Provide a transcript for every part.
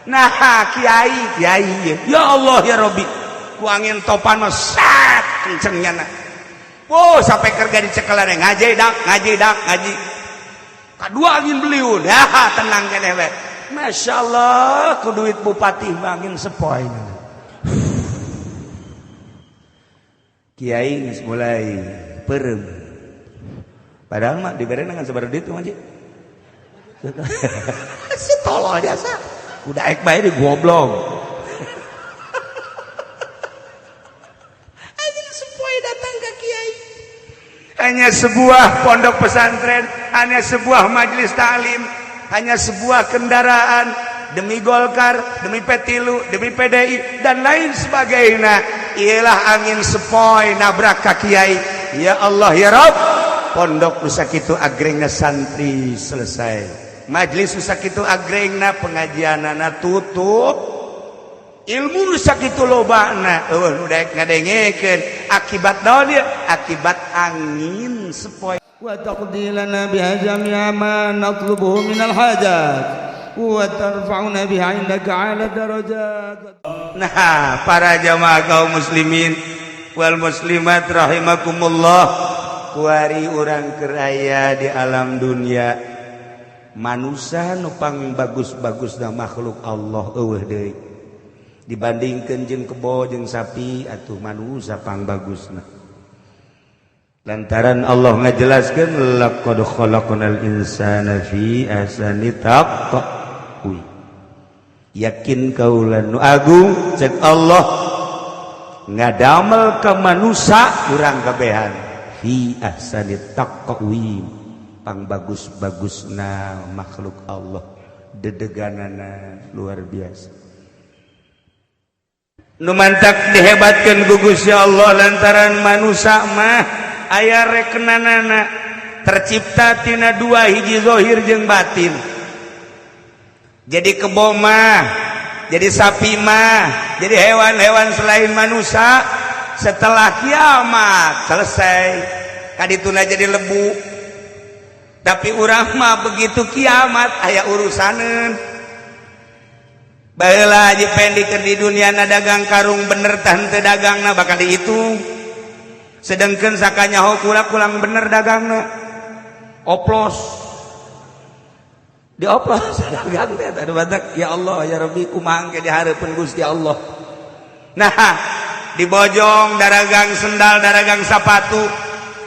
Nah, kiai kiai, ya Allah ya Robbi, ku angin topan mah sat kencengnya. Nah, wow, sampai kerja dicekelan, ngaji dak, ngaji dak, ngaji kedua angin beliun ya tenang keneh we. Masya Allah, ku duit bupati angin sepoi. Kiai geus mulai peureum, padahal mah dibere dengan sabar duit mah si tolol jasa udah ek bae di goblok. Angin sepoi datang ke kiai, hanya sebuah pondok pesantren, hanya sebuah majelis taklim, hanya sebuah kendaraan demi Golkar, demi Petilu, demi PDI dan lain sebagainya. Ialah angin sepoi nabrak ka kiai. Ya Allah ya Rabb, pondok nu sakitu agrengna santri selesai, majelis nu sakitu agrengna pengajianana tutup, ilmu nu sakitu lobana eueuh nu daek ngadengekeun. Akibat naon ieu? Akibat angin sepoi. Wa taqdi lana biha jami'a ma natlubuhu minal hajat wa tarfa'una biha 'indaka 'ala darajat. Nah, para jamaah kaum muslimin wal muslimat rahimakumullah, kuari urang keraya di alam dunia, manusia nupang bagus-bagusna makhluk Allah eueuh deui dibandingkeun jeung kebo jeung sapi atuh manusia pang bagusna, lantaran Allah ngajelaskeun laqad khalaqnal insana fi ahsani taqwim. Yakin kaula nu agung, cek Allah ngadamel ka manusia urang kabehan fi ahsani taqwim, pang bagus-bagusna makhluk Allah, dedeganana luar biasa. Nu mantak dihebatkeun ku Gusti Allah lantaran manusia mah aya rekenanana, tercipta tina dua hiji, zahir jeung batin. Jadi kebo mah, jadi sapi mah, jadi hewan-hewan selain manusia, setelah kiamat selesai kadituna jadi lebu. Tapi urang mah begitu kiamat aya urusaneun. Baheula Haji Pendi keur di dunia na dagang karung, bener tah henteu dagangna bakal dihitung. Sedangkan sakanyaho kula kurang bener dagangna, oplos, dioplos dagang teh. Aduh, batak, ya Allah ya Rabbi, kumaha engke di hareupeun Gusti Allah? Nah, dibojong daragang sendal, daragang sapatu,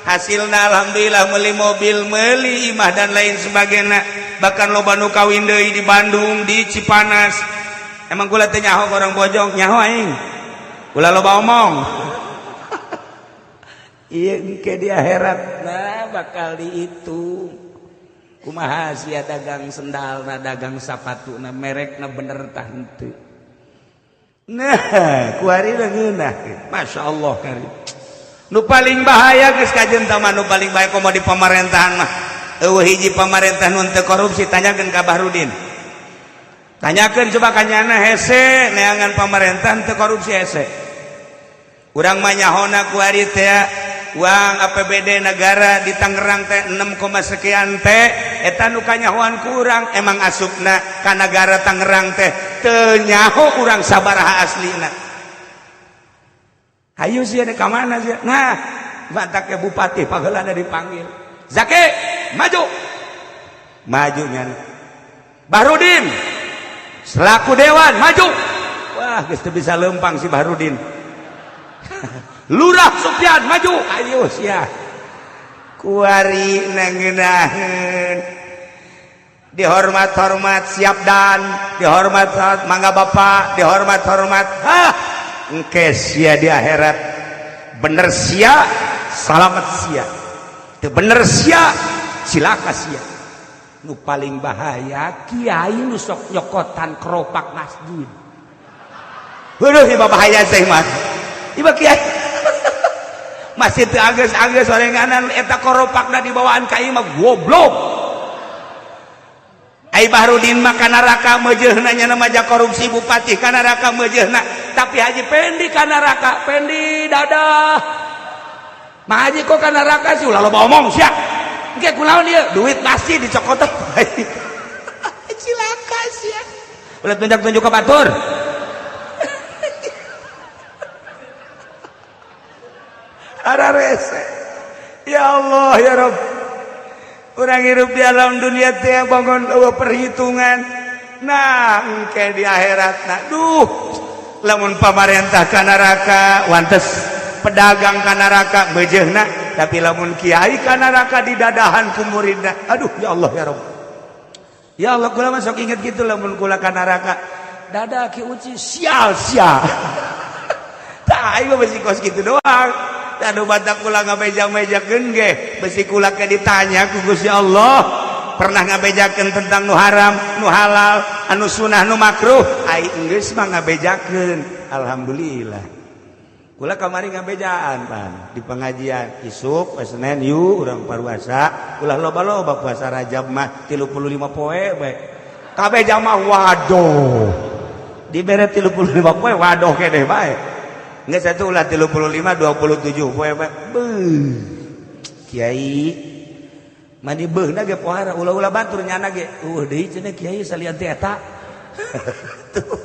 hasilna alhamdulillah meuli mobil, meuli imah dan lain sebagainya, bahkan loba nu kawin deui di Bandung, di Cipanas. Emang kula teh nyaho orang bojong? Nyaho aing, kula loba omong. Iya, engke di akhirat nah bakal dihitung kumaha sia dagang sendal na, dagang sapatu na, merekna bener tah henteu. Nah, kuari ngeunah, Masya Allah kari. Nu paling bahaya geus kajen tah mah, nu paling bahaya komo di pemerintahan mah. Eueuh hiji pamarentah nu teu korupsi, tanyakeun ka Bahrudin. Tanyakeun coba ka nyana, hese neangan pamerintahan teu korupsi, hese. Urang mah nyahona kuari teh uang APBD negara di Tangerang teh 6, sekian T, eta nu kanyahoan kurang emang asupna ka negara Tangerang teh teu nyaho urang sabaraha aslina. Hayu sia ka mana sia? Nah, batak ke bupati pageulana dipanggil, "Zaki maju." Maju nya. "Bahrudin selaku dewan maju." Wah, geus teu bisa lempang si Bahrudin. "Lurah Sufyan maju." Ayo sia. Kuari nangenaheun dihormat-hormat, siap dan dihormat, mangga bapak, dihormat-hormat. Hah, engke sia di akhirat bener sia salamet, sia teu bener sia cilaka sia. Nu paling bahaya kiai nu sok nyokotan keropak masjid. Waduh, ieu bahaya teh mah. Ieu kiai masjid teu anggeus-anggeus sorenganan, eta koropakna dibawaan ka imah, goblok. Ai Bahrudin mah ka neraka meujeuhna, nya nama korupsi bupati ka neraka meujeuhna, tapi Haji Pendi ka neraka. Pendi dadah. Mah Haji kok ka neraka sih? Ulah loba omong sia. Engke kunaon ieu duit masjid dicokot, cilaka sia. Ulah tunjuk-tunjuk ka batur. Ararese. Ya Allah ya Rabb. Urang hirup di alam dunia teh bangun eueuh perhitungan. Nah, engke di akhirat nah duh lamun pamarentah ka neraka wantes, pedagang ka neraka beujeuhna, tapi lamun kiai ka neraka didadahan ku muridna. Aduh ya Allah ya Rabb. Ya Allah, kula mah sok inget gitu lamun kula ka neraka. Dada Ki Uci sial sial. Tah aing mah besi kos kitu doang. Aduh batak kula ngabeja-bejakeun ge besi kula ke ditanya ku Gusti Allah, pernah ngabejakeun tentang nu haram, nu halal, anu sunah, nu makruh? Ai geus mah ngabejakeun, alhamdulillah. Kula kamari ngabejaan pan di pengajian isuk poe Senin, yuk urang paruasa, ulah loba-loba, puasa Rajab mah 35 poe bae. Kabeh jamaah waduh, dibere 35 poe waduh keneh bae. Nggak satu ulah 35 27 poe bae. Beuh. Kiai mani beuhna ge pohara, ulah-ulah batur nyana ge. Deui cenah kiai salian teh eta. Tuh.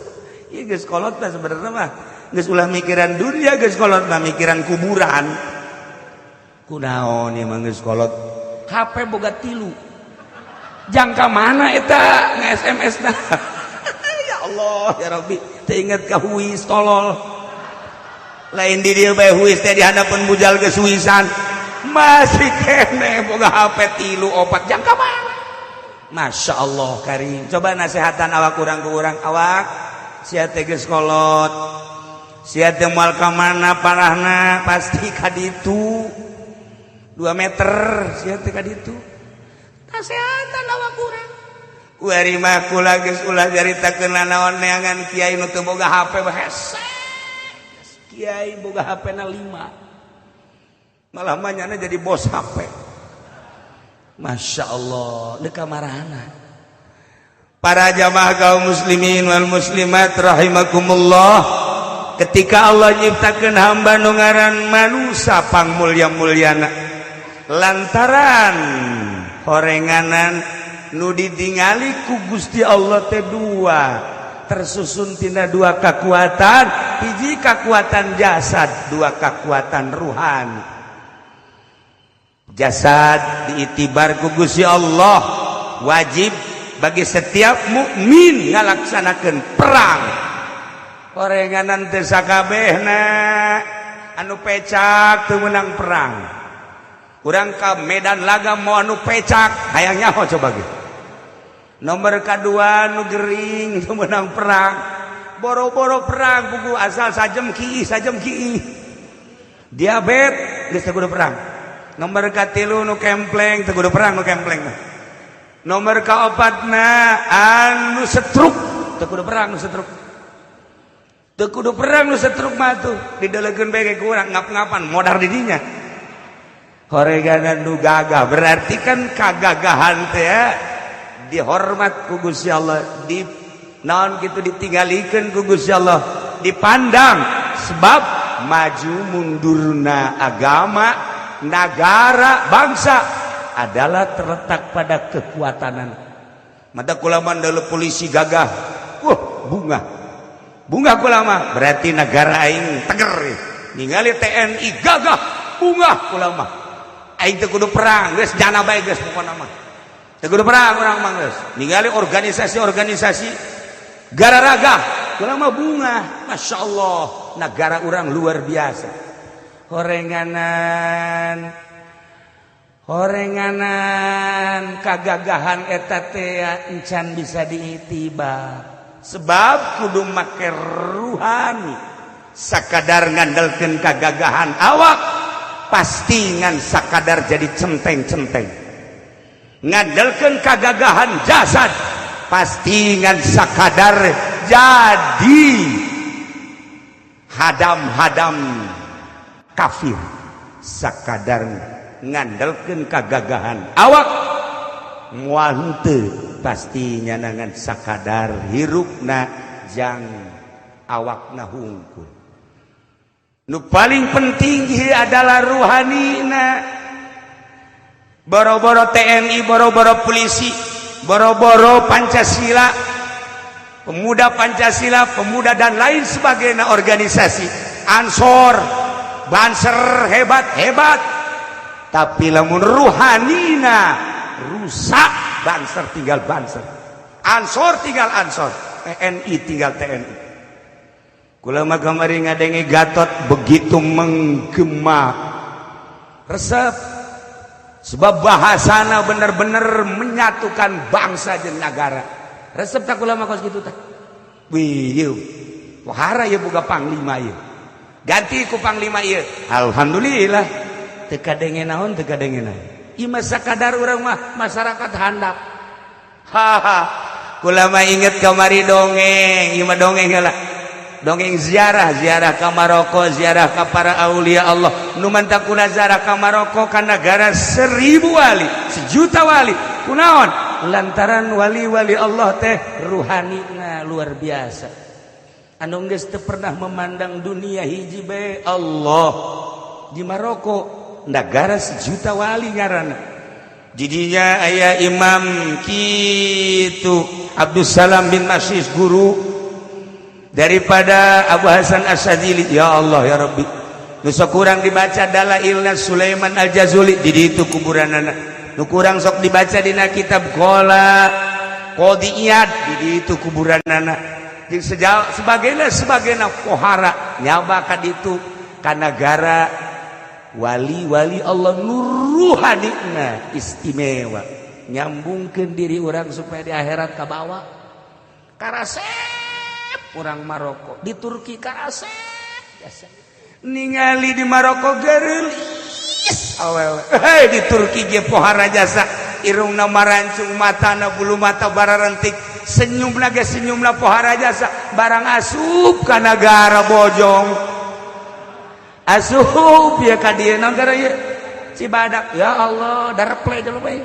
Ieu geus kolot mah sebenarnya mah. Geus ulah mikiran dunia, geus kolot mah mikiran kuburan. Kunaon ieu mah geus kolot. HP boga 3. Jangka mana eta nge-SMS na? Ya Allah ya Rabbi, teu inget ka huis tolol. Lain di dieu bae huis teh di handapeun bujal geus huisan. Masih kene boga HP 3 4, jangka mana? Masya Allah karim. Coba nasehatan awak kurang ke urang, awak sia teh geus kolot. Sia teh moal ka mana parahna, pasti ka ditu. 2 meter sia teh ka ditu. Nasehatan awak kurang. Kuari mah kula geus ulah caritakeun naon neangan kiai nu teu boga HP bae hese. Kiai boga HP na 5. Malah manyana jadi bos HP. Masya Allah, deka marahana. Para jamaah kaum muslimin wal muslimat rahimakumullah, ketika Allah nyiptakeun hamba nu ngaran manusa pangmulya-mulyana, lantaran horenganan nu ditingali ku Gusti Allah teh dua, tersusun tina dua kekuatan, hiji kekuatan jasad, dua kekuatan ruhani. Jasad diitibar ku Gusti Allah wajib bagi setiap mukmin ngalaksanakeun perang. Horenganan teh sakabehna anu pecak teu meunang perang. Urang ka medan laga mau anu pecak hayang nyaho coba ge. Nomor kedua nu gering teu meunang perang. Boro-boro perang buku asal sajem ki sajem ki. Diabet geus teu kudu perang. Nomor katilu nu kempleng teu kudu perang nu kempleng mah. Nomor kaopatna anu setruk teu kudu perang nu setruk. Teu kudu perang nu setruk mah tuh didelekeun bae ku urang ngap-ngapan modar di dinya. Horeganan nu gagah berarti kan kagagahan teh ya, dihormat ku Gusti Allah, di naon kitu ditinggalikeun ku Gusti Allah, dipandang sebab maju mundurna agama, negara, bangsa adalah terletak pada kekuatanan. Mata kula mandala polisi gagah, wah bunga bunga kula mah, berarti negara aing teger. Ningali TNI gagah, bunga kula mah, aing teu kudu perang geus jana bae geus, pokona mah teu kudu perang urang mah geus. Ningali organisasi-organisasi gararaga, kula mah bunga, Masya Allah, negara urang luar biasa. Horenganan horenganan kagagahan eta teh encan bisa diitibar sebab kudu make ruhani. Sakadar ngandelkeun kagagahan awak pasti ngan sakadar jadi centeng-centeng. Ngandelkeun kagagahan jasad pasti ngan sakadar jadi hadam-hadam kafir. Sakadar ngandelkeun kagagahan awak moal henteu, pasti nyanangan sakadar hirupna jang awakna hungkul. Nu paling penting adalah ruhanina. Boro-boro TNI, boro-boro polisi, boro-boro Pancasila. Pemuda Pancasila, pemuda dan lain sebagainya, organisasi Ansor, Banser hebat hebat, tapi lamun ruhanina rusak, Banser tinggal Banser, Ansor tinggal Ansor, TNI tinggal TNI. Kula mah kamari ngadenge Gatot begitu menggema, resep, sebab bahasana bener-bener menyatukan bangsa dan negara. Resep tak kula mah kos kitu tah. Wih, ieu wahara ieu boga panglima, ieu ganti ku panglima ieu. Alhamdulillah, teu kadenge naon, teu kadenge naon. Ieu mah sakadar urang mah masyarakat handap. Haha, kula mah inget kamari dongeng, ieu mah dongeng heula, dongeng ziarah, ziarah ka Maroko, ziarah ka para aulia Allah. Nu mantak kula ziarah ka Maroko ka negara 1000 wali, 1 juta wali, kunaon? Lantaran wali-wali Allah teh ruhanina luar biasa, anu geus teu pernah memandang dunia, hiji bae, Allah. Di Maroko negara 1 juta wali ngaranna. Jadinya aya imam kitu, Abdus Salam bin Masis, guru daripada Abu Hasan Asyadzili. Ya Allah, ya Rabbi, nu sok kurang dibaca Dalailna Sulaiman Al-Jazuli, di ditu kuburanana. Nu kurang sok dibaca dina kitab Qola Qadhi Iyad, di ditu kuburanana, jeung sejauh sebagainya sebagainya. Pohara nyaba ka ditu ka nagara wali-wali Allah nu ruhanina istimewa, nyambungkeun diri orang supaya di akhirat kabawa. Karasep orang Maroko, di Turki karasep biasa. Ningali di Maroko geulis awewe. Hei, di Turki ge pohara jasa, irungna marancung, matana bulu mata bararentik, senyumna ge senyumna pohara jasa. Barang asup ka nagara Bojong, asup ya ka dieu, nagara ieu Cibadak, ya Allah, dareple jelema bae.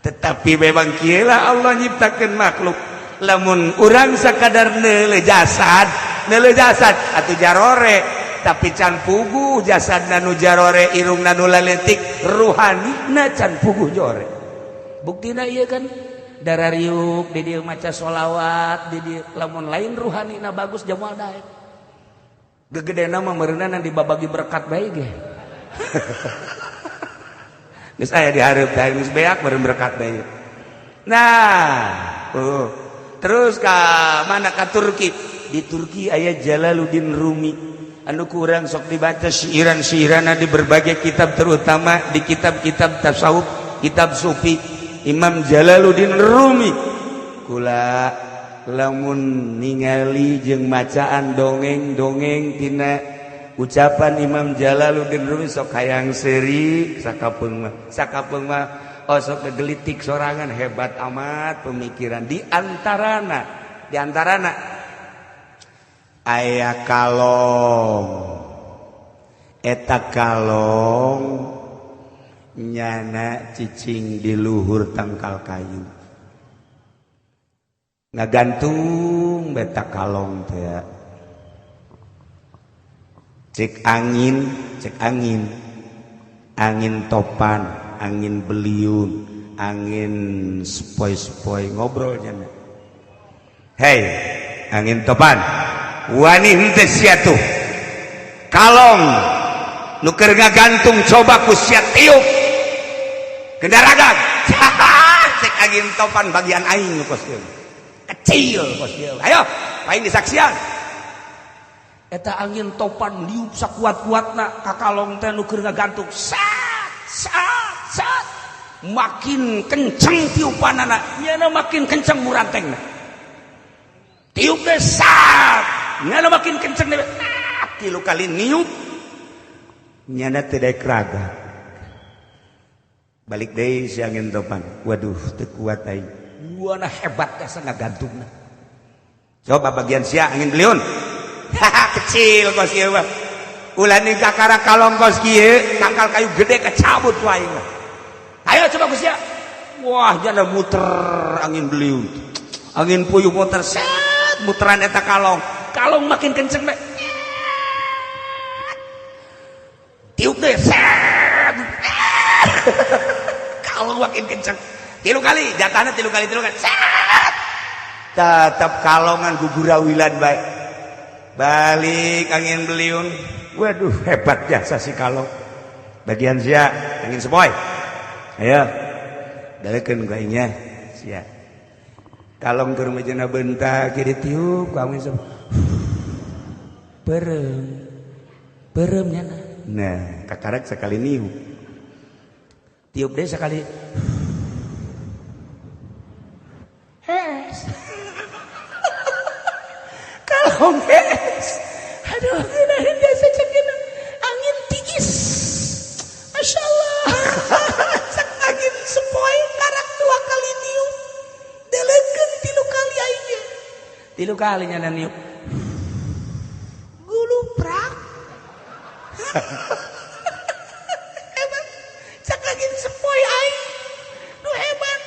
Tetapi memang kieu lah Allah nyiptakeun makhluk. Lamun urang sakadar neuleuh jasad, neuleuh jasad atuh jarore, tapi can puguh jasad nu jarore, irungna nu laletik, ruhanina can puguh jore. Buktina ieu kan darah riuk di dieu maca sholawat di dieu. Lamun lain ruhanina bagus, jamal daek gegedena mah meureunna dibabagi berkat bae ge. Geus aya dihareup teh, geus beak meureun berkat bae. Nah, oh. Terus ka mana? Ka Turki. Di Turki aya Jalaluddin Rumi, anu kurang sok dibaca syairan-syairan di berbagai kitab, terutama di kitab-kitab tasawuf, kitab sufi. Imam Jalaluddin Rumi, kula lamun ningali jeung macaan dongeng-dongeng tina ucapan Imam Jalaluddin Rumi sok hayang seuri sakapeung mah, sakapeung mah. Oh, sok gegelitik sorangan, hebat amat pemikiran. Di antarana aya kalong. Eta kalong nyana cicing di luhur tangkal kayu, ngagantung beta kalong teh. Cek angin, cek angin, angin topan, angin beliung, angin sepoi-sepoi, ngobrol nyana, "Hei angin topan, wani henteu sia tuh kalong nu keur ngagantung? Coba ku sia tiup kendaragan." Cek angin topan, "Bagian aing nu kos kieu kecil kos kieu, ayo aing disaksian." Eta angin topan liup sakuat-kuatna ka kalong teh nu keur ngagantung, sat sat sat. Makin kenceng tiupanana, nyana makin kenceng murantengna. Tiup deh, sat, nyana makin kenceng deh. Ah, tilu kali niup nyana teu daek raga. Balik deui si angin topan, "Waduh, teu kuat aing." Wana hebat asa ngagantungna. "Coba bagian sia, angin beliun. Haha, kecil kos ieu mah. Ulah ning kakara kalong kos kieu, tangkal kayu gede kecabut ku aing mah. Ayo coba ku sia." Wah, jana muter angin beliun, angin puyuh muter, set, muteran eta kalong. Kalong makin kenceng deh. Tiup deh, set, kalong makin kenceng. Tilu kali jatahnya, tilu kali, tilu kali, set. Tetap kalongan gugurawilan baik. Balik angin beliung. Waduh, hebat jasa si kalong. Bagian sia angin sepoi. Ayo. Dalekeun ku aingnya sia. Kalong keur mejana bentak kiri tiup ku angin sepoi. Perem. Perem nyana. Nah, kakarek sekali niup. Tiup deh sekali. Hes. Kalong hes. Aduh, ngeunaheun jasa cekina. Angin tiis. Masya Allah. Cek angin sepoi karak dua kali niup. Delekeun tilu kali aing. Tilu kali nyana niup. Guluprak. Hebat. Cek angin sepoi aing. Duh hebat.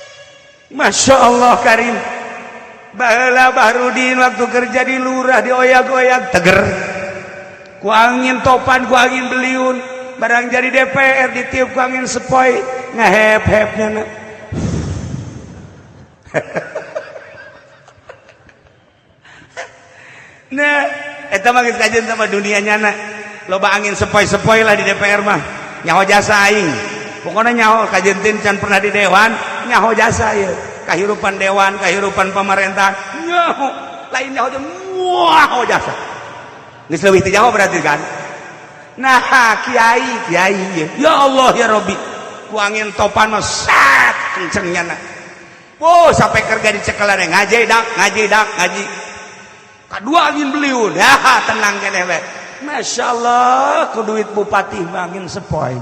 Masya Allah Karim. Baheula Bahrudin waktu kerja di lurah di oyak-oyak teger. Ku angin topan, ku angin beliun, barang jadi DPR ditiup ku angin sepoi ngahep-hepnya. Nah, eta mah geus kajeun sama dunia nyana. Loba angin sepoi-sepoi lah di DPR mah. Nyaho jasa aing. Pokoknya nyaho kajeun teh can pernah di dewan, nyaho jasa ieu. Kahirupan dewan, kahirupan pemerintah, nyaho. Lain nyaho teh wah jasa. Geus leuwih teu nyaho berarti kan. Nah, kiai, kiai ya Allah ya Rabbi. Ku angin topan mah sat kencengnya na. Wow, sampai kerja dicekelan ngaji dak, ngaji dak, ngaji. Kadua angin beliun. Ya, tenang keneh we. Masya Allah, ku duit bupati mah angin sepoi.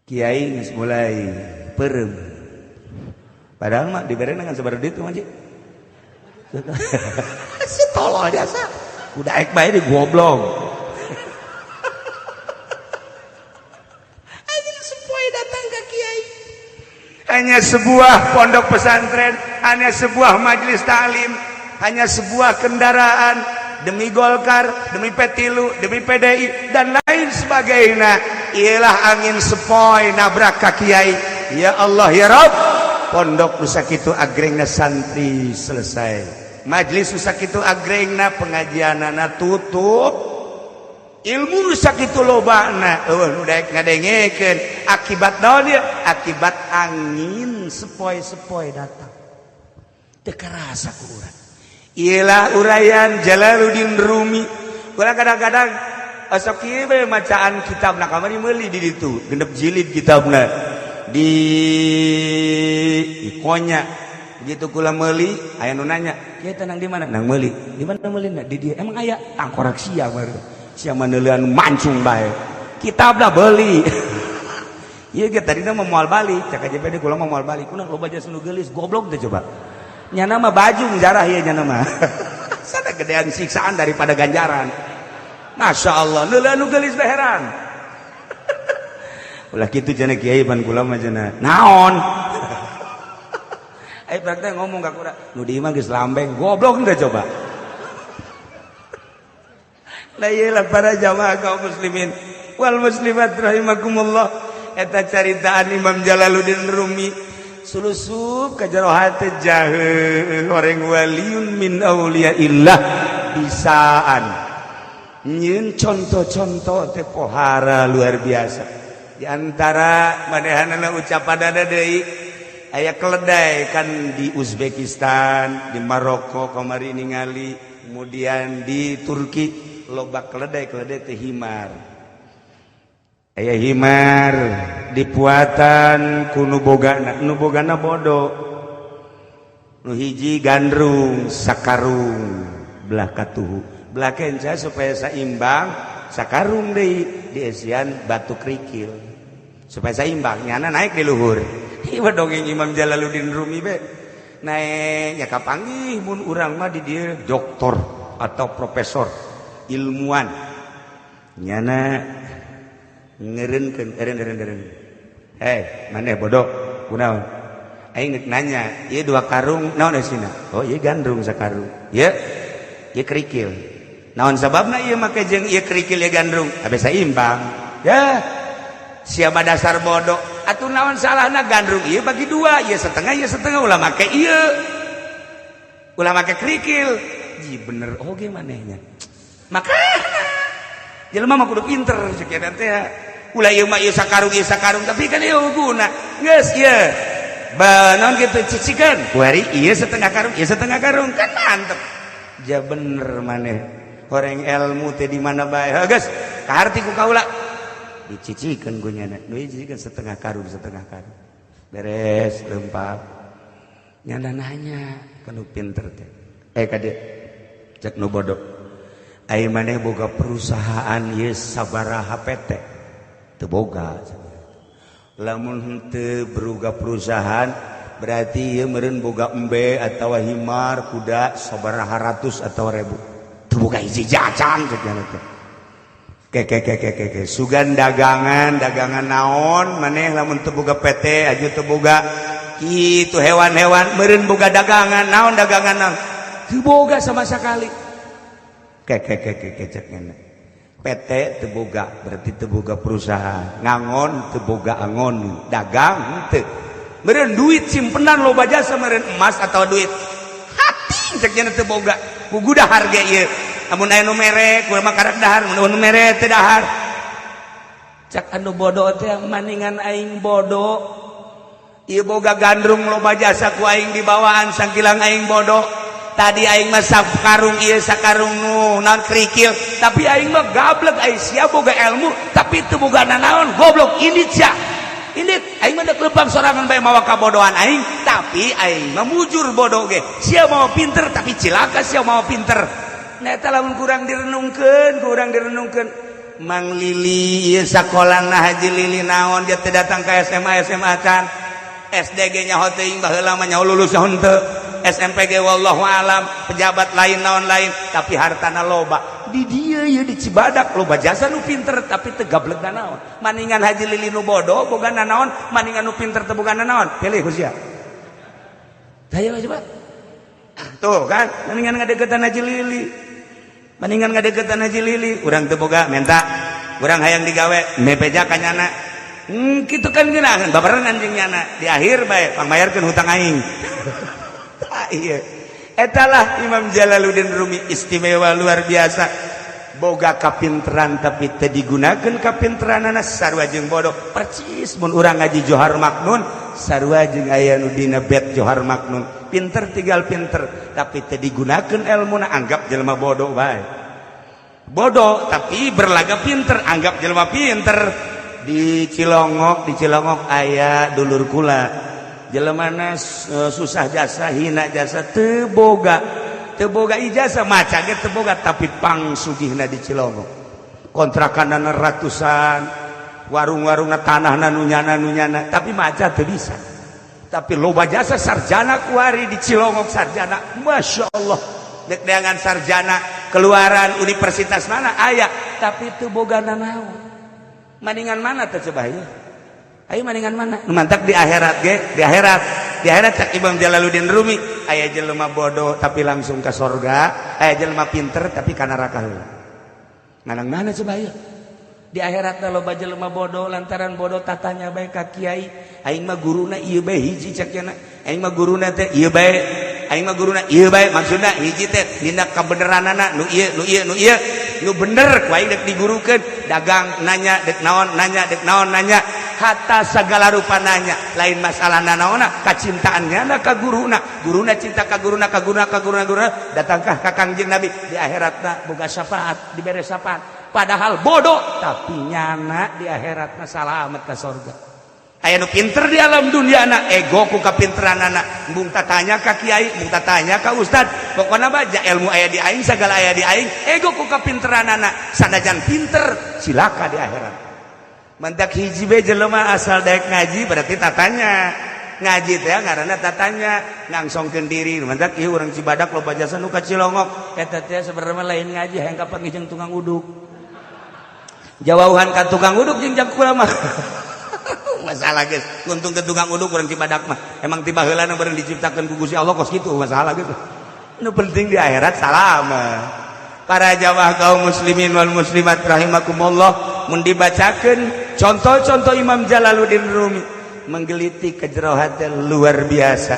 Kiai geus mulai peureum. Padahal mah dibere dengan sabar duit mah. Si tolol jasa. Udah ek bae di goblok. Angin sepoi datang ke kiai. Hanya sebuah pondok pesantren, hanya sebuah majelis taklim, hanya sebuah kendaraan demi Golkar, demi P3, demi PDI dan lain sebagainya. Ialah angin sepoi nabrak ka kiai. Ya Allah ya Rabb. Pondok nu sakitu agrengna santri selesai. Majelis nu sakitu agrengna pengajianana tutup. Ilmu nu sakitu lobana eueuh nu daek ngadengekeun. Akibat naon ieu? Akibat angin sepoi-sepoi datang. Teu karasa ku urang. Ialah uraian Jalaluddin Rumi. Urang kadang-kadang osok kieu bae macaan kitabna kamari meuli di ditu, genep jilid kitabna di Konya. Begitu kula meuli, aya nu nanya, "Kieu teh nang di mana?" Nang meuli. Di mana meulina? Di dieu. Emang aya tangkorak sia baru. Sia maneuleun mancung bae. Kitabna beuli. Ieu ge tadina mah moal balik, cek KJPD kula mah moal balik. Kunaon loba jasa nu geulis, goblok teh coba. Nyana mah bajung jarah ieu nyana mah. Sana gedean siksaan daripada ganjaran. Masya Allah, neuleun nu geulis bae heran. Ulah kitu cenah kiai pan kula mah cenah. Naon? Ayo praktek ngomong ka kura, nu di imah geus lambeng, goblok teh coba. Lah ieu lah para jamaah kaum muslimin wal muslimat rahimakumullah. Eta caritaan Imam Jalaluddin Rumi sulusup ka jero hate jahe horeng waliun min auliyaillah bisaan. Nyieun contoh-contoh teh pohara luar biasa. Di antara manehanana ucapanana deui aya keledai kan di Uzbekistan, di Maroko kamari ningali, kemudian di Turki loba keledai, keledai teh himar. Aya himar dipuatan ku nu bogana, nu bogana bodo. Nu hiji gandrung sakarung belah katuhu. Belah kenca supaya saimbang sakarung deui diesian batu kerikil. Supaya saimbang nyana naik di luhur. Ieu dongeng Imam Jalaluddin Rumi be. Naik ya kapanggih mun urang mah di dieu doktor atau profesor ilmuwan. Nyana ngereunkeun eureun eureun eureun. Hei, maneh bodoh kunaon? Aing geuk nanya, ieu dua karung naon eusina? Oh, ieu gandrung sakarung. Ieu ieu kerikil. Naon sababna ieu make jeung ieu kerikil ieu gandrung? Abe saimbang. Ya, siapa dasar bodoh. Atuh naon salahna gandrung ieu bagi dua, ieu setengah, ieu setengah, ulah make ieu, ulah make kerikil. Ji, bener oge manehnya. Maka jelema mah kudu pinter cek teh. Ulah ieu mah, ieu sakarung, ieu sakarung, tapi kan ieu guna geus ieu naon gitu, cicikan kuari ieu setengah karung, ieu setengah karung, kan mantep. Ja, bener maneh, horeng ilmu teh di mana bae. Geus kaharti ku kaula, dicicikeun ku nyana nu dicicikeun setengah karung, setengah karung, beres lempar. Nyana nanya ka nu pinter teh, "Eh, kade," cek nu bodoh, "ai maneh boga perusahaan ieu sabaraha PT?" "Teu boga." "Lamun henteu boga perusahaan, berarti ieu meureun boga embe atawa himar kuda sabaraha ratus atau ribu?" "Teu boga hiji jajan," cek nyana teh. "Ke ke ke ke ke ke, sugan dagangan, dagangan naon maneh lamun teu boga PT aja, teu boga kitu hewan-hewan? Meureun boga dagangan naon, dagangan naon?" "Teu boga sama sekali." "Ke ke ke ke ke," cek nyana, "PT teu boga, berarti teu boga perusahaan. Ngangon teu boga angon, dagang teu. Meureun duit simpenan loba jasa, meureun emas atau duit hati?" Cek nyana, "Teu boga. Kugu dahar ge ieu, amun aya nu mere kumaha karak dahar, mun nu mere teu dahar." Cak anu bodoh teh, "Maningan aing bodoh ieu boga gandrung loba jasa, ku aing dibawaan sangkilang aing bodoh. Tadi aing mah sakarung ieu, sakarung nu naon, kerikil, tapi aing mah gablek. Aing sia boga ilmu tapi teu boga nanaon, goblok. Ini sia, ini aing mah dek lempang sorangan bae mawa kabodohan aing, tapi aing mah mujur bodoh ge. Sia mau pinter tapi cilaka sia mau pinter." Nah, eta lamun kurang direnungkeun, kurang direnungkeun. Mang Lili ieu sakolana Haji Lili naon, dia teu datang ke SMA, SMA can, SD ge nyaho teuing, baheula mah nyaho lulus henteu, SMP ge wallahu alam, pejabat lain, naon lain, tapi hartana loba. Di dieu ieu di Cibadak loba jasa nu pinter tapi teu gablek naon. Maningan Haji Lili nu bodoh boga naon, maningan nu pinter teu boga naon. Pilih ku sia. Hayo coba. Tuh kan, maningan ngadeukeutan Haji Lili, maningan ngadeukeutan Haji Lili. Urang teu boga menta, urang hayang digawe mepeja ka nyana. Kitu kan geunaheun babarengan jeung nyana, di akhir bae pangbayarkeun hutang aing. Iya, etalah Imam Jalaluddin Rumi, istimewa luar biasa. Boga kapinteran tapi teu digunakeun kapinteranana, sarua jeung bodoh percis. Mun urang ngaji Johar Maknun, sarua jeung aya nu dina bet Johar Maknun, pinter tinggal pinter tapi teu digunakeun ilmuna, anggap jelema bodoh bae. Bodoh tapi berlaga pinter, anggap jelema pinter. Di Cilongok, di Cilongok aya dulur kula, jelemana susah jasa, hina jasa, teu boga, teu boga ijazah, maca ge teu boga, tapi pang sugihna di Cilongok. Kontrakanana ratusan, warung-warungna, tanahna nu nyana, nu nyana, tapi maca teu bisa, tapi loba jasa, sarjana kuari di Cilongok, sarjana, Masya Allah. Dek deangan sarjana keluaran universitas mana aya, tapi teu boga nanaon. Maningan mana teh coba ya? Ayo, maningan mana? Nu mantak di akhirat ge, di akhirat, di akhirat cak Imam Jalaluddin Rumi, aya jelema bodoh tapi langsung ke sorga, aya jelema pinter tapi ka neraka heula. Nganang mana coba ya? Di akhirat loba jelema bodoh, lantaran bodoh tatanya bae ka kiai. "Aing mah guruna ieu bae hiji," cak cenah. "Aing mah guruna teh ieu bae. Aing mah guruna ieu bae." Maksudna hiji teh dina kabeneranana nu ieu, nu ieu, nu ieu. Nu bener ku aing dek digurukeun. Dagang nanya, dek naon nanya, dek naon nanya, hatta segala rupa nanya. Lain masalah nanaona, kacintaannya na ka guruna, guruna cinta ka guruna, ka guruna, ka guruna, guruna datangkah ka Kangjeng Nabi, di akhiratna boga syafaat, dibere syafaat. Padahal bodoh tapi nyana di akhiratna salamet ka sorga. Aya nu pinter di alam dunia na ego ku kapinteranana, embung tanya ka kiai, embung tanya ka ustad, pokokna mah ja ilmu aya di aing, segala aya di aing, ego ku kapinteranana. Sanajan pinter cilaka di akhirat. Mantak hiji be jelema asal daek ngaji berarti tatanya ngaji teh ngaranna tatanya ngangsongkeun diri. Mantak ieu urang Cibadak loba jasa nu ka Cilongok eta teh sebenarnya lain ngaji, hayang kapan jeung tukang uduk, jauhan ka tukang uduk jeung jang kula mah masalah guys. Untung ke tukang uduk urang Cibadak mah emang tiba heula nu bareng diciptakeun ku Gusti Allah kos kitu, masalah gitu. Nu penting di akhirat salamet. Para jamaah kaum muslimin wal muslimat rahimakumullah. Mun dibacakeun contoh-contoh Imam Jalaluddin Rumi menggelitik ke jero hati, luar biasa.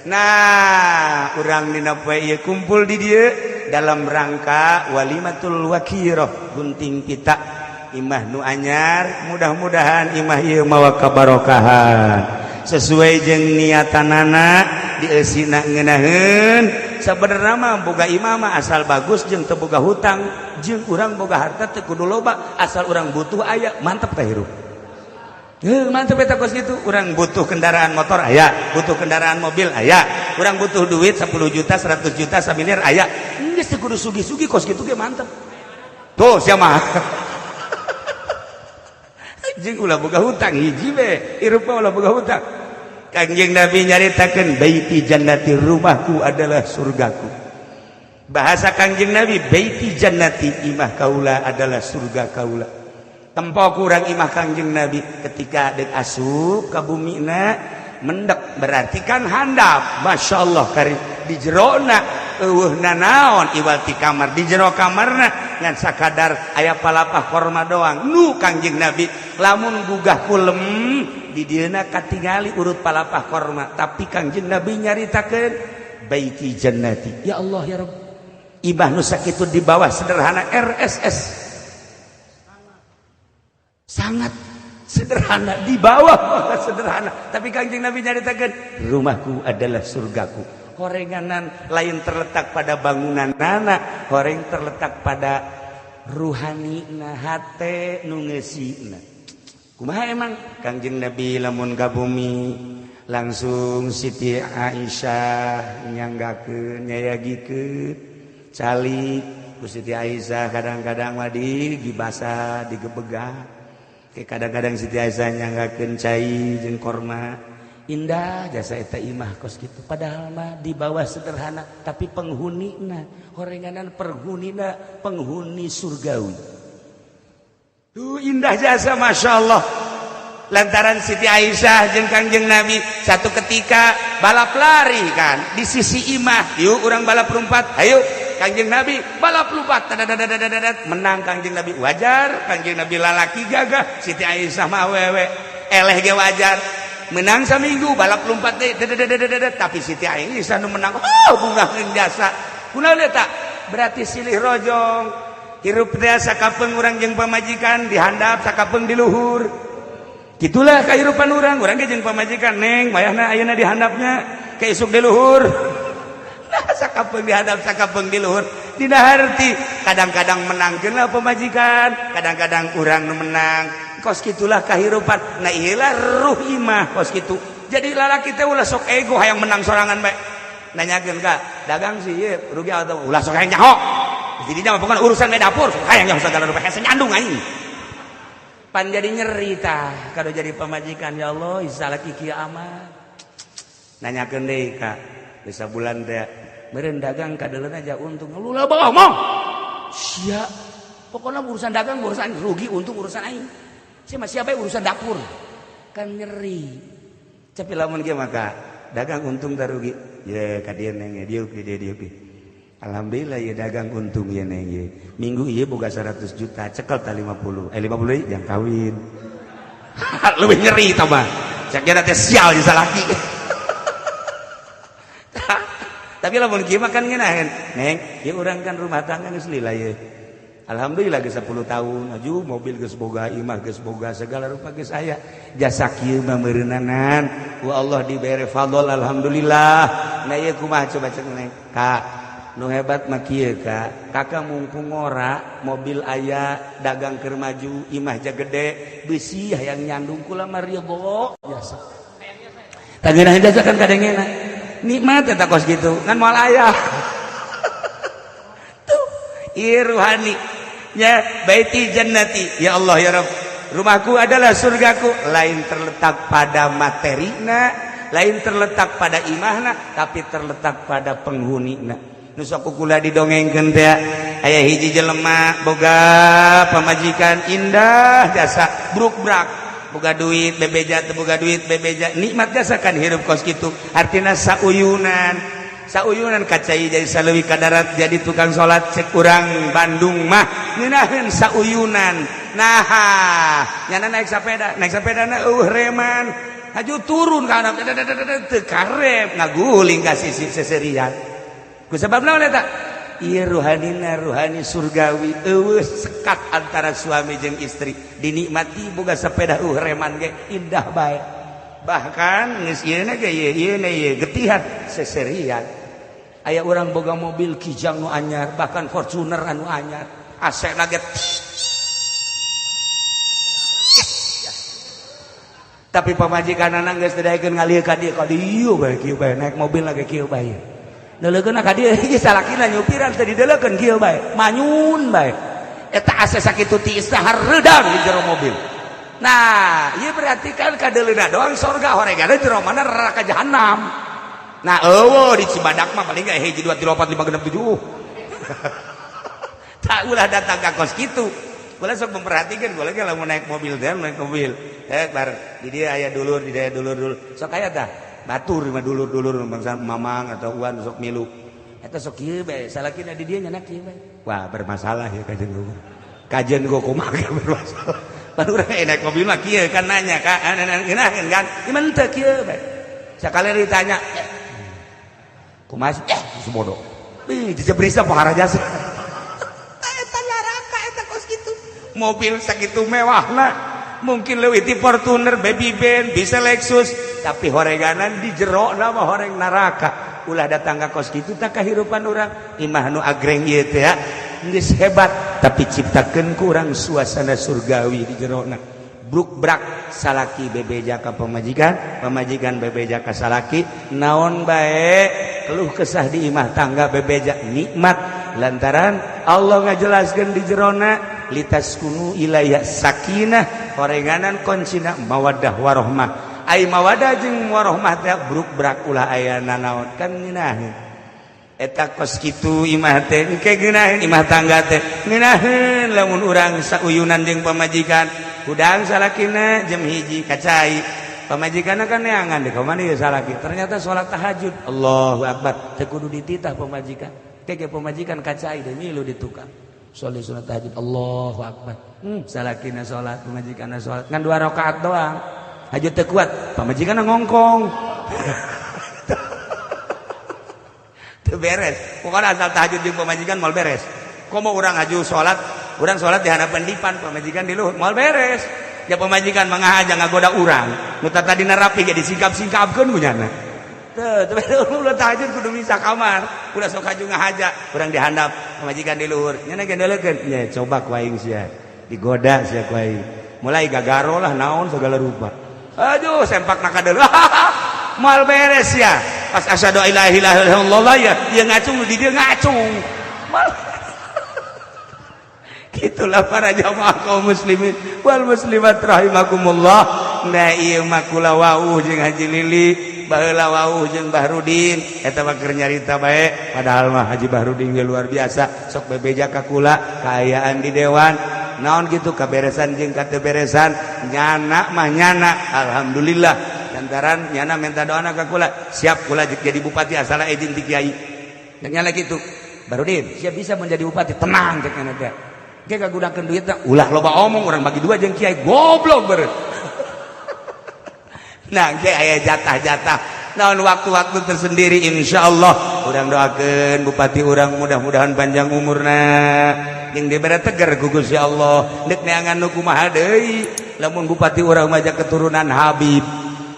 Nah, urang dina poe ieu kumpul di dieu dalam rangka walimatul wakiroh, gunting pita imah nu anyar. Mudah-mudahan imah ieu mawa kabarokahan sesuai jeung niatanana, diesina ngeunaheun. Sabenerna mah boga imah mah asal bagus jeung teu boga hutang, jeung urang boga harta teu kudu loba, asal urang butuh aya, mantep teh hirup. Heuh, mantep eta kos kitu. Urang butuh kendaraan motor aya, butuh kendaraan mobil aya, urang butuh duit 10 juta, 100 juta, 1 miliar aya. Geus teu kudu sugih-sugih, kos kitu ge mantep. Tuh sia mah. Jeung ulah boga hutang hiji we, hirup mah ulah boga hutang. Kangjeng Nabi nyaritakeun, "Baiti jannati," rumahku adalah surgaku. Bahasa Kangjeng Nabi, "Baiti jannati," imah kaula adalah surga kaula. Tempo kurang imah Kangjeng Nabi ketika dek asup ka bumina mendek, berarti kan handap. Masya Allah, kari di jerona eueuh nanaon iwal ti kamar. Di jero kamarna ngan sakadar aya palapah korma doang. Nu Kangjeng Nabi lamun gugah kulem di dieuna katingali urut palapah korma, tapi Kangjeng Nabi nyaritakeun, "Baiti jannati." Ya Allah ya Rabb, imah nu sakitu di bawah sederhana, RSS sangat sederhana, di bawah banget sederhana, tapi Kangjeng Nabi nyaritakeun, "Rumahku adalah surgaku." Horenganan lain terletak pada bangunan nana, horeng terletak pada ruhani na, hate nu ngeusina. Kumaha emang Kangjeng Nabi lamun ka bumi, langsung Siti Aisyah nyanggakeun, nyayagikeun calik ku Siti Aisyah. Kadang-kadang mah di gibasa, digebegah. Kadang-kadang Siti Aisyah nyanggakeun cai jeung korma. Indah jasa eta imah kos gitu, padahal mah di bawah sederhana, tapi penghunina horenganan penghunina penghuni surgawi. Tuh, indah jasa, Masya Allah. Lantaran Siti Aisyah jeung Kangjeng Nabi satu ketika balap lari kan di sisi imah. "Yuk, urang balap lompat, ayo." Kangjeng Nabi balap lompat, menang Kangjeng Nabi. Wajar, Kangjeng Nabi lalaki gagah, Siti Aisyah mah awewe, eleh ge wajar menang. Saminggu balap lompat deh, tapi Siti Aisyah nu menang. Oh, bunga jasa. Kunaon eta? Berarti silih rojong hirup teh. Sakapeung urang jeung pamajikan dihandap, sakapeung di luhur. Gitulah kehidupan urang. Urang ge jeung pamajikan, "Neng, wayahna ayeuna dihandapnya, ke isuk di luhur." Nah, sakapeung dihadap, sakapeung di luhur. Dina harti kadang-kadang menangkeun lah pamajikan, kadang-kadang urang nu menang. Kos gitulah kehidupan. Nah, iyalah ruh imah kos gitu. Jadi lalaki teh ulah sok ego hayang menang sorangan bae. Nanyakeun ka dagang sih ieu rugi atau ulah sok hayang nyaho. Jadi mah pokoknya urusan we dapur sok hayang nyaho segala rupa, hese nyandung anjing. Pan jadi nyeri tah kalau jadi pamajikan. Ya Allah, salaki kieu amat. Nanyakeun deui ka bisa bulan teh meureun dagang kadeuleun aja untung, lu lah ngomong sia. Pokoknya urusan dagang urusan rugi untung urusan aing, saya masih siapa urusan dapur kan nyeri. Tapi lamun ge maka dagang untung tak rugi ya ka dieu, "Neng, dieu dieu dieu, alhamdulillah ya dagang untung ya, Neng, ya minggu ieu boga 100 juta, cekel ta 50, eh 50 yang kawin." Lebih nyeri tambah cek kira teh sial di salaki. Tapi lamun kieu mah kan ngeunaheun, "Neng, ieu urang kan rumah tangga geus lila ye. Alhamdulillah geus 10 tahun, aju mobil geus boga, imah geus boga, segala rupa geus aya. Jasa kieu mah meureunanan ku Allah dibere fadl, alhamdulillah. Nah, ieu kumaha coba?" Cek Neng, "Kak, nu hebat mah kieu, Kak. Kakak mumpung ngora, mobil aya, dagang keur maju, imah ja gede, besi hayang nyandung, kula mah ridho jasa." Tah, ngeunaheun jasa kan kadengena nikmat eta kos gitu kan moal aya. Tuh, ieu ruhani ya. Baiti jannati, ya Allah ya Rabb, rumahku adalah surgaku. Lain terletak pada materina, lain terletak pada imahna, tapi terletak pada penghunina. Nu sok kula didongengkeun teh, aya hiji jelema boga pamajikan indah jasa, bruk-brak, boga duit bebeja, teu boga duit bebeja, nikmat jasa kan hirup kos kitu. Artina sauyunan. Sauyunan kacai jadi saleuwi ka darat, jadi tukang salat. Cek urang Bandung mah ngeunaheun sauyunan. Nah, nyana naik sepeda, naik sepeda na eueuh reman, haju turun ka handap teu karep, ngaguling ka sisi seserian. Ku sebab naon eta? Ieu ruhanina ruhani surgawi, eueuh sekat antara suami jeung istri, dinikmati boga sepeda eueuh reman ge indah bae. Bahkan geus ieu ge ieu ieu getihan seserian. Aya urang boga mobil Kijang nu anyar, bahkan Fortuner anu anyar, AC na ge, tapi pamajikan geus teu daekeun ngalih ka dieu, ka dieu bae, kieu bae, naik mobil lagi kieu bae. Deuleukeun ka dieu hiji salakina nyupiran teu dideulekeun, kieu bae, manyun bae. Eta AC sakitu tiis hareudang di jero mobil. Nah, ieu berarti kan kadeuleuna doang sorga, horegana jero mana neraka jahanam. Nah, eueuh di Cibadak mah paling ge 1 2 3 4 5 6 7. Tak ulah datang ka kos kitu. Boleh sok memperhatikan, boleh ge lamun naik mobil teh, naik mobil. Eh, bar di dia aya dulur, di dia dulur dulur. Sok aya tah. Batur mah dulur-dulur bangsa mamang atau uan sok milu. Eta sok kieu bae, salakina di dieu nyana kieu bae. Wah, bermasalah ya kajen gua. Kajen gua kumaha bermasalah. Baru urang naik mobil mah kieu kan nanya ka ngeunaheun kan. Ieu teu kieu bae. Sakali ditanya, kumaha sih? Eh, bodoh. Ih, dijebrisa pohara jasa. Eta neraka eta kos kitu. Mobil sakitu mewahna. Mungkin leuwih ti Fortuner, Baby Band, bisa Lexus, tapi horeganan di jero nama horeng neraka. Ulah datang ka kos kitu tak kahirupan urang. Imah nu agreng ieu teh ya geus hebat, tapi ciptakeun ku urang suasana surgawi di jerona. Bruk brak salaki bebeja ka pamajikan, pamajikan bebeja ka salaki, naon bae keluh kesah di imah tangga bebeja nikmat lantaran Allah ngajelaskeun di jerona litaskunu ilaiha sakinah, horenganan kuncina mawaddah warohmah. Ai mawaddah jeung warohmah teh bruk brak ulah aya nanaon kan ngeunaheun eta kos kitu imah teh. Engke ngeunaheun imah tangga teh ngeunaheun lamun urang sauyunan jeung pamajikan. Hudang salakina jam 1 kacai, pamajikanna kan neangan di kamana ieu salaki, ternyata salat tahajud. Allahu akbar, teu kudu dititah pamajikan. Kege pamajikan kacai deui milu di tukang sholat sunat tahajud. Allahu akbar. Salakina salat, pamajikanna salat ngan 2 rakaat doang, hajut teu kuat, pamajikanna ngongkong. Teu beres pokoknya asal tahajud jeung pamajikan moal beres. Komo urang haju salat, urang salat di hadapan dipan, pamajikan di luhur, moal beres. Ya pamajikan mangahaja ngagoda urang nu tadina rapi ge disingkap-singkapkeun ku nyana. Teu teu tahajud kudu bisa kamar ulah sok haju ngahaja, urang di handap, pamajikan di luhur, nyana ge deuleukeun nya. Coba ku aing sia digoda sia ku aing, mulai gagaro lah naon segala rupa. Aduh, sempak na kadeuleu moal beres ya. Pas asyhadu alla ilaha illallah ya dia ngacung di dia ngacung. Mal gitulah para jamaah kaum muslimin wal muslimat rahimakumullah. Nah, ieu mah kula wauh jeung Haji Lili, baheula wauh jeung Bahrudin, eta mah keur nyarita bae. Padahal mah Haji Bahrudin ge luar biasa, sok bebeja ka kula kaayaan di dewan naon gitu, kaberesan jeung kateberesan nyana mah nyana. Alhamdulillah lantaran nyana minta doana ka kula, siap kula jadi bupati asal izin ti kiai. Nyana gitu, Bahrudin siap bisa menjadi bupati, tenang cek nyana teh. Ge kagunakeun duitna ulah loba omong, urang bagi dua jeung kiai, goblok beureun. Nah, ge aya jatah-jatah naon waktu-waktu tersendiri. Insyaallah urang doakeun bupati urang mudah-mudahan panjang umurna jeung dibere tegar ku Gusti Allah. Deuk neangan nu kumaha deui lamun bupati urang mah keturunan Habib,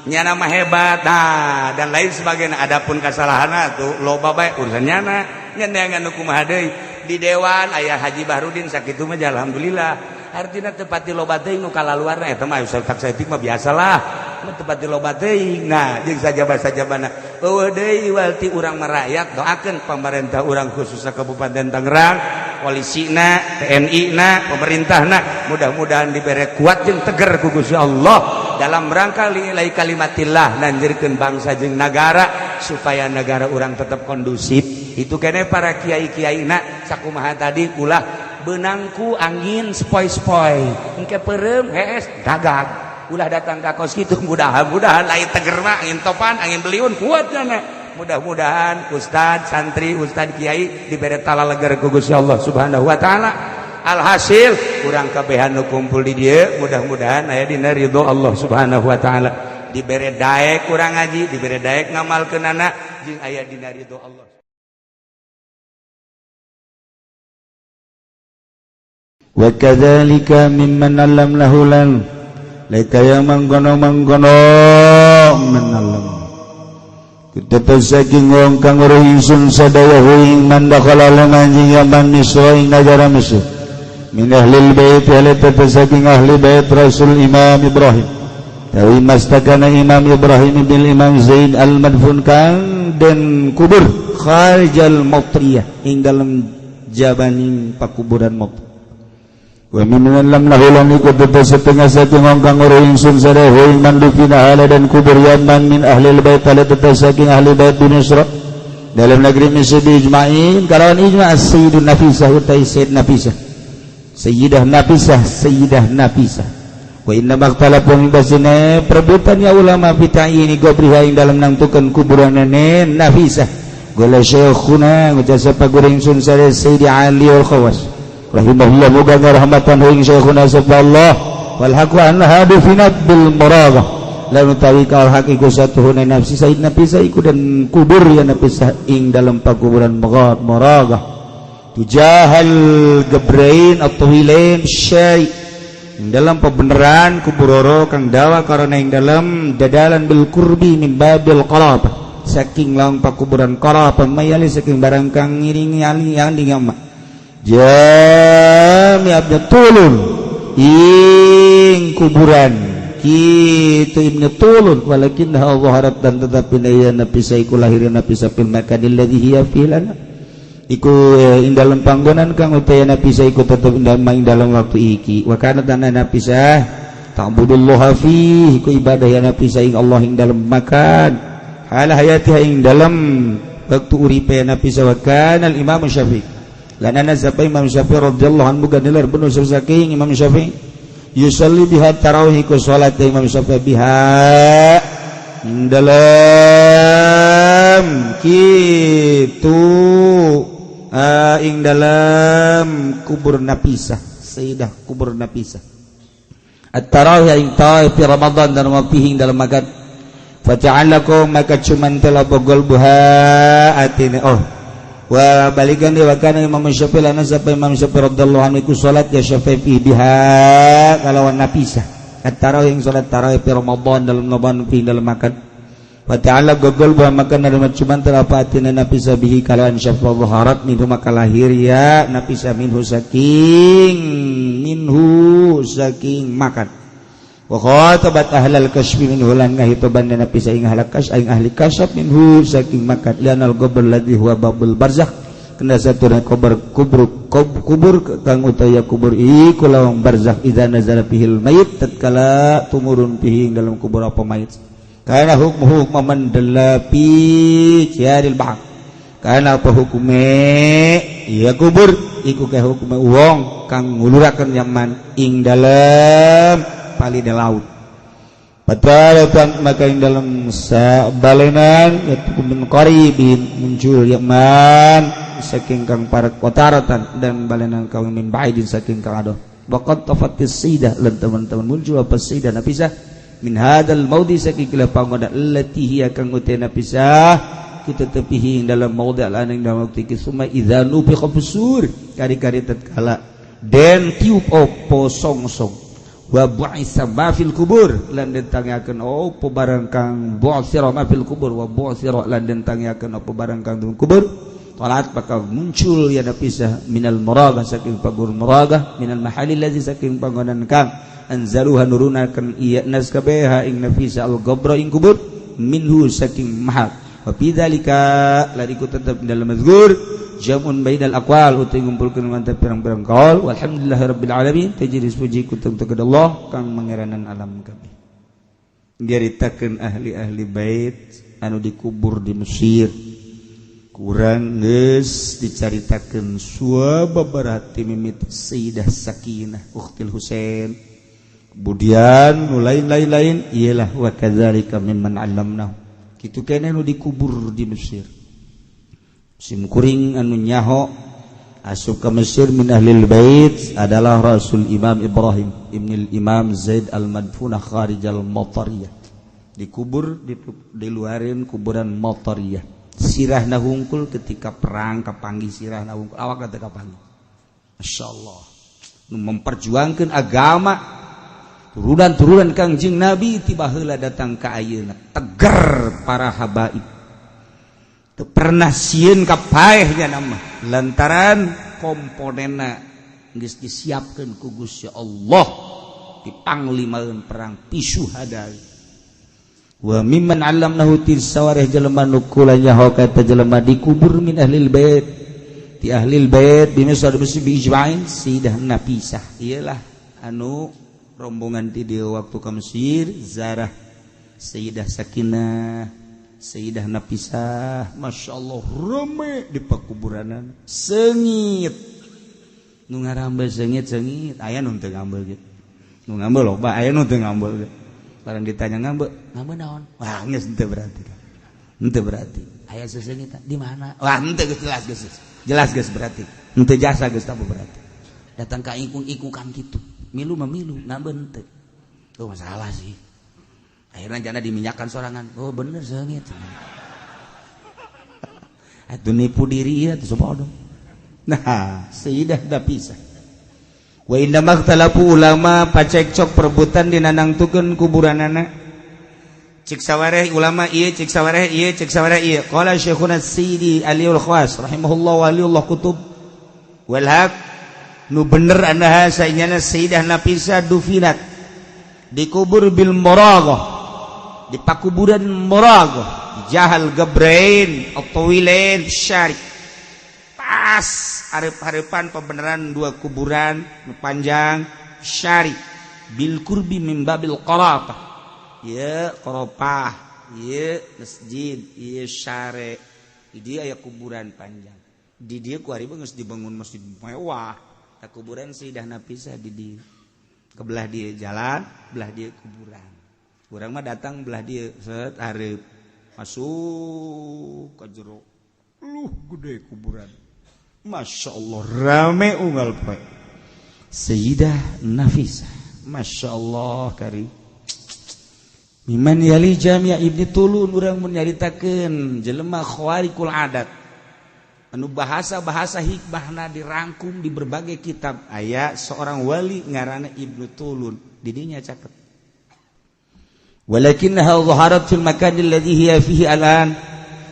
nyana mah hebat, nah dan lain sebagainya. Adapun kasalahanna tuh loba bae, urusan nyana nya neangan nu kumaha deui. Di dewan aya Haji Bahrudin sakitu mah alhamdulillah, artinya tepati loba teuing nu kalaluarna eta mah tak saeutik mah biasalah, tepati loba teuing. Nah, jeung sajaba-sajabana eueuh deui walti urang merakyat doakeun pemerintah urang khususnya Kabupaten Tangerang, polisina, TNI na, pemerintahna, mudah-mudahan dibere kuat jeung teger ku Gusti Allah dalam rangka lillahi kalimatillah, nanjirkeun bangsa jeung nagara supaya negara urang tetap kondusif. Itu kene para kiai-kiai na sakumaha tadi, ulah benangku angin sepoi-sepoi engke peureum hees gagag. Ulah datang ka kos kitu, mudah-mudahan lain teger mah angin topan, angin beliun kuat nyana. Mudah-mudahan ustad, santri, ustad, kiai diberi talaleger ku Gusti Allah Subhanahu wa taala. Alhasil kurang kabehan nu kumpul di dieu mudah-mudahan aya dina ridho Allah Subhanahu wa taala. Dibere daek kurang ngaji, dibere daek ngamalkeunana jeung aya dina ridho Allah. Wa kadzalika mimman allamnahu lan laika yang mangkono-mangkono menalam tetep saking wong kang weruh ingsun sadaya ing man dakhala manjing yaman Misra ing nagara Mesir min ahlil bait ahli tetep saking ahli bait Rasul Imam Ibrahim tawi mastakana Imam Ibrahim bin Imam Zaid al-Madfun kang den kubur kharijal Matriyah ing dalem jabaning pakuburan Matriyah. Wa mimman lam lahu lan iku tetep setengah saking wong kang weruh ingsun sadaya ing mandufina ala dan kubur yaman min ahlil bait ala tetep saking ahli bait bin Isra dalam negeri Mesir ijma'in kalawan ijma' Sayyidun Nafisah utai Sayyid Nafisah Sayyidah Nafisah Sayyidah Nafisah. Wa inna makhtalafu min basine perebutan ya ulama fi ta'yini qabriha ing dalam nangtukeun kuburanane Nafisah. Gola syekhuna ngucap sapa guring sun Sayyidi Ali al-Khawas rahimahullah muga rahmatan ing syekhuna sapa Allah wal haqu annaha dufinat bil muraghah lan utawi kaul hak iku satuhuna nafsi Sayyid Nafisah iku dan kubur ya Nafisah ing dalam pakuburan muraghah tujahal gebrain at-tawilain syai ing dalam pebeneran kuburoro kang dawa karena ing dalam dadalan bil kurbi min babil qarab saking laung pakuburan qarab mayali saking barang kang ngiringi ali ali ngama jami abdi tulun ing kuburan kitu ibnu tulun walakin Allah harap dan tetapi ya nabi saiku lahirin nabi sapil makanil ladzi hiya fi lana iku ing dalam panggonan kang utaya nabi saiku tetep ing dalam waktu iki wa kana tanah nabi sah ta'budullaha fi iku ibadah ya nabi ing Allah ing dalam makan hal hayatiha ing dalam waktu uripe nabi sa wa kana al Imam Syafi'i lan ana sapa Imam Syafi'i radhiyallahu anhu ganilar bunu saking Imam Syafi'i yusalli biha tarawih ku salat Imam Syafi'i biha dalam kitu ing dalam kubur Nafisah Sayyidah kubur Nafisah at-tarawih ing tarawih fi Ramadan dan wa fihi dalam makan fata'allakum maka cuman telah bogol buha atine oh wa balikan di wakana Imam Syafi'i lana sapa Imam Syafi'i radhiyallahu anhu iku salat ya Syafi'i biha kalawan Nafisah at-tarawih ing salat tarawih fi Ramadan dalam Ramadan fi dalam makan wa ta'ala gogol buah makan dalam cuman terapatina Nafisah bihi kalawan Syafi'i zaharat minhu maka lahir ya Nafisah minhu saking makan wa khatabat ahlal kasfi minhu lan ngahitoban Nafisah ing ahli kasf ing ahli kasf minhu saking makan lianal qabr ladzi huwa babul barzakh kena satuna kubur kubur kubur kang utaya kubur iku lawang barzakh idza nazala fihil mayit tatkala tumurun fihi dalam kubur apa mayit kana hukmuhu man dalla fi jaril bahr kana apa hukume ya kubur iku ka hukume wong kang nguluraken nyaman ing dalem palide laut patalatan maka ing dalam balenan yaitu min qaribin muncul yaman saking kang parak wataratan dan balenan kang min ba'idin saking kang adoh waqad tafatis sayyidah lan teman-teman muncul apa sayyidah Nafisah min hadal maudi saking kila panggonan allati hiya kang uti Nafisah kita tepihi dalam maudi lan ing dalam waktu iki summa idza nufikha fisur kari-kari tatkala den tiup opo songsong wa bu'itsa ma fil kubur lan den tangiakeun opo barang kang bu'tsira ma fil kubur wa bu'tsira lan den tangiakeun opo barang kang kubur talat bakal muncul ya Nafisah minal muragah saking pagur muragah minal mahali allazi saking panggonan kang anzaluha nurunakeun ieu nas kabeha ing Nafisah al gabra ing kubur minhu saking mahal wa fi dzalika lan iku tetep dalam mazkur jamun bainal aqwal uti ngumpulkeun mantep pirang-pirang kaul walhamdulillahirabbil alamin tajris puji kutung kepada Allah kang mangeranan alam kabeh nyaritakeun ahli-ahli bait anu dikubur di Mesir kurang geus dicaritakeun suababarati mimiti Sayyidah Sakinah ukhtil Husain kemudian nu lain-lain ialah wa kadzalika mimman 'allamnahu Kitu keneh nu dikubur di Mesir. Sim kuring anu nyaho asup ka Mesir min ahlil bait adalah Rasul Imam Ibrahim ibnil Imam Zaid al-Madfunah kharijal Matariyah. Dikubur diluarin kuburan Matariyah. Sirahna hungkul ketika perang kapanggih sirahna hungkul awak teh kapanggih. Masyaallah. Nu memperjuangkeun agama turunan-turunan Kangjeng Nabi tiba heula datang ka ayeuna teger para habaib. Teu pernah sieun ka paehnya nama lantaran komponenna geus disiapkeun ku Gusti Allah di panglimaeun perang pisuhada. Wa mimman 'allamnahu tisawarih jelema nu kula nyaho ka eta jelema dikubur min ahlil bait ti ahlil bait bi misal bi ijma'in Sayyidah Nafisah. Iyalah anu rombongan ti dieu waktu ka Mesir zarah Sayyidah Sakinah Sayyidah Nafisah. Masya Allah rame di pakuburanan sengit nu ngarambel sengit-sengit aya nu teu ngambel gitu nu ngambel loba aya nu teu ngambel gitu. Barang ditanya ngambel ngambel naon wah geus henteu berarti henteu berarti aya sesengitan di mana wah henteu geus jelas geus jelas geus berarti henteu jasa geus tabu berarti datang ka ingkung-ingkungkan kitu milu mah milu ngambel henteu. Oh masalah sih akhirnya jana diminyakan sorangan. Oh bener sengit atuh nipu diri ya tuh bodoh. Nah Sayyidah Nafisah wa inna makhtalafu ulama pacekcok perebutan dina nangtukeun kuburanana. Cik sawareh ulama ieu cik sawareh ieu cik sawareh ieu. Qala Syekhuna Sayyidi Aliul Khawas rahimahullah waliullah kutub wal haq nu bener annaha sainyana Sayyidah Nafisah dufinat dikubur bil Muraghah di pakuburan Muraghah jahal Gabrain at-Tawilain syari pas arep-arepan pembenaran dua kuburan panjang syari bil kurbi min babil qarafah ya qarafah ya masjid ya syari di dia aya kuburan panjang di dia ku ari geus dibangun masjid mewah ta kuburan Sayyidah Nafisah di dia kebelah dia jalan belah dia kuburan urang mah datang belah dia set arep masuk ka jero luh gede kuburan. Masya Allah rame unggal poe Sayyidah Nafisah. Masya Allah kari miman yali Jamiah Ibni Tulun urang mun nyaritakeun jelema khawariqul adat anu bahasa-bahasa hikmahna dirangkum di berbagai kitab. Aya seorang wali ngaranna Ibnu Tulun didinya caket. Walakinnaha zaharat fil makanil ladzi hiya fihi al'an,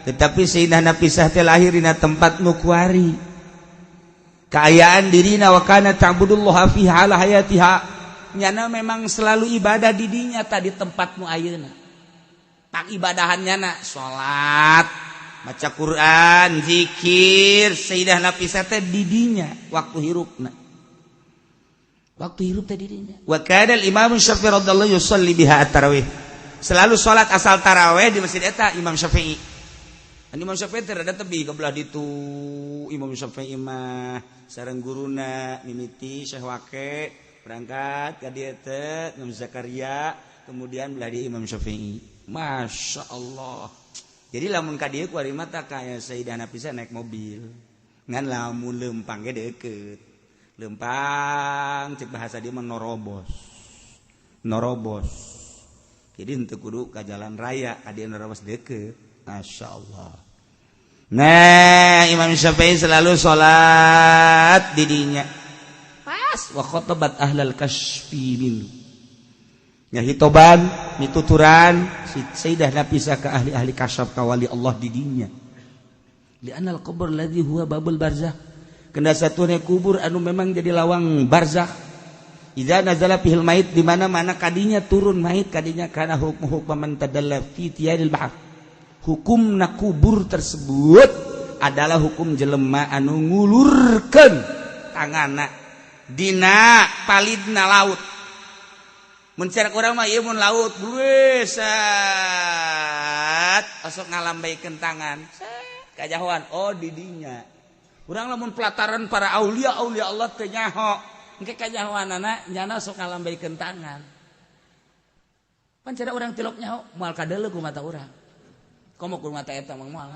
tetapi Sayyidah Nafisah teh lahir dina tempat nu kuari kaayaan dirina wa kana ta'budullaha fiha ala hayatiha, nyana memang selalu ibadah di dinya tadi tempat nu ayeuna. Pang ibadahan nyana salat, baca Quran, zikir. Sayyidah Nafisah teh di dinya waktu hirupna. Waktu hirup teh di dinya. Wa kana al-Imam Syafi'i radhiyallahu yusalli biha at-tarawih. Selalu salat asal tarawih di masjid eta Imam Syafi'i. Imam Syafi'i teh rada tebih ke belah ditu. Imam Syafi'i mah sareng guruna mimiti Syekh Wake berangkat ka dieu teh Imam Zakaria, kemudian belah dieu Imam Syafi'i. Masya Allah. Jadi lamun ka dieu ku ari mah tah kaya Sayyidah Nafisah naik mobil. Ngan lamun lempang ge deukeut. Lempang cek bahasa dia mah norobos. Norobos. Jadi henteu kudu ka jalan raya ka dieu norobos deukeut. Masya Allah. Nah, Imam Syafi'i selalu sholat di dinya. Pas wa khatabat ahlal kasyfi min. Ngahitoban mituturan Sayyidah Nafisah ka ahli-ahli kasyaf ka wali Allah di dinya. Li'anna al-qabr alladhi huwa babul barzakh. Kena satune kubur anu memang jadi lawang barzakh. Idza nazala fihil mait, di mana-mana kadinya turun mait kadinya kana hukmu hukman tadalla fi tiyaril bahr. Hukumna kubur tersebut adalah hukum jelema anu ngulurkeun tanganna dina palidna laut. Mun cara urang mah ieu mun laut set osok ngalambaikeun tangan set kajahoan oh di dinya. Urang lamun pelataran para aulia aulia Allah teu nyaho engke kajahoanana nyana sok ngalambaikeun tangan. Pan cara urang tilok nyaho moal kadeuleu ku mata urang. Komo kudu mata eta mah moal.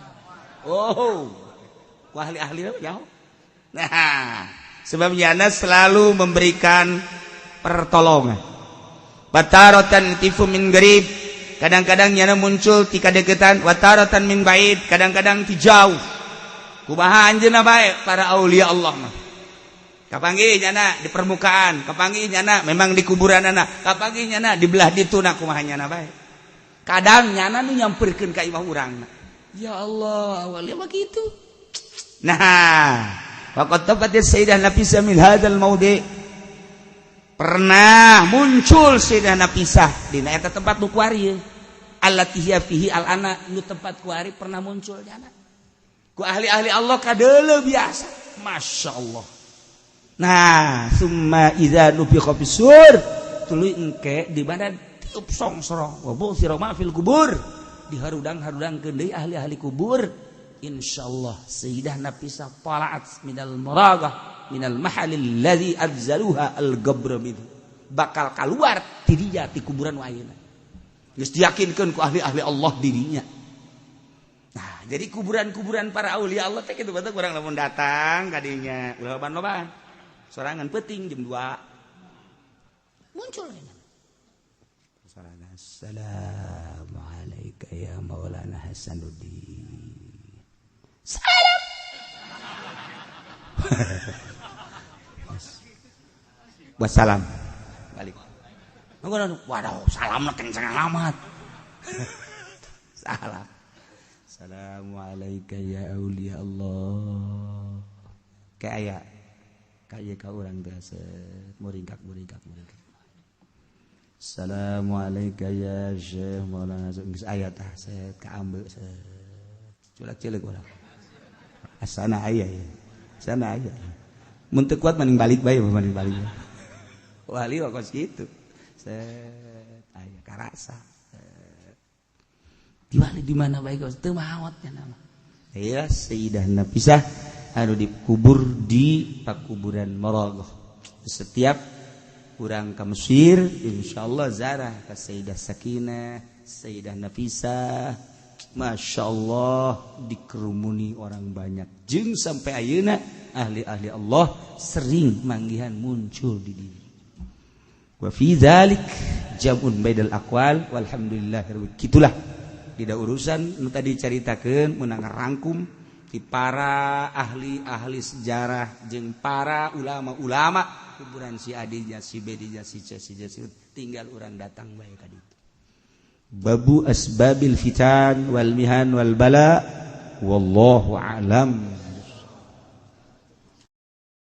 Oh, ku ahli-ahli jauh. Nah, sebab nyana selalu memberikan pertolongan. Batarotan tifu min garib, kadang-kadang nyana muncul ti kadeketan, wataratan min bait, kadang-kadang ti jauh. Kumaha anjeunna bae para aulia Allah mah. Kapanggih nyana di permukaan, kapanggih nyana memang di kuburan anak, kapanggih nyana di belah dituna, kumaha nyana bae. Kadang nyana nu nyamperkeun ka imah urang. Ya Allah, awalnya mah gitu. Nah, waqad tabat Sayyidah Nafisah min hadzal maudi. Pernah muncul Sayyidah Nafisah dina eta tempat nu kuari. Allati hiya fihi al-ana, nu tempat kuari pernah muncul nyana. Ku ahli-ahli Allah kadeuleu biasa. Masya Allah. Nah, summa idza nufikha fisur, tuluy engke di mana tiup songsrong, wa bu'thira ma fil kubur, diharudang-harudangkeun deui ahli-ahli kubur. Insyaallah Sayyidah Nafisah tala'at minal muraghah minal mahalil ladzi anzaluha al-gabra minhu, bakal keluar ti dinya, ti kuburan nu ayeuna geus diyakinkeun ku ahli-ahli Allah dirinya. Nah, jadi kuburan-kuburan para aulia Allah teh kitu batur urang lamun datang ka dinya ulah loban-loban sorangan, penting jam 2 Muncul. Sorangan, "Assalamualaikum ya Maulana Hasanuddin." Salam. Wassalam. Balik. Waduh, salamna kenceng amat. Salam. "Assalamualaikum ya aulia Allah." Kayak aya kayak ka urang teh muringkak muringkak muringkak. "Assalamualaikum ya Syekh Maulana." Geus aya tah set kaambe set. Culak-cileuk urang. Asana aya ya. Asana aya. Mun teu kuat mending balik bae, mending balik. Wali kos kitu. Set aya karasa. Diwali di mana bae kos teu maot nya nama. Iya, Sayyidah Nafisah anu dikubur di pakuburan Maraghah. Setiap urang ke Mesir, insyaallah zarah ke Sayyidah Sakinah, Sayyidah Nafisah. Masya Allah, dikerumuni orang banyak. Jeung sampai ayeuna ahli-ahli Allah sering manggihan muncul di diri. Wa fi dzalik jam'un bainal aqwal walhamdulillah. Kitulah tidak urusan nu tadi caritakeun menang rangkum di para ahli-ahli sejarah jeung para ulama-ulama, kuburan si Adija, si Bedija, si C, si J, si tinggal urang datang bae ka ditu. Babu asbabil fitan wal mihan wal bala, wallahu a'lam.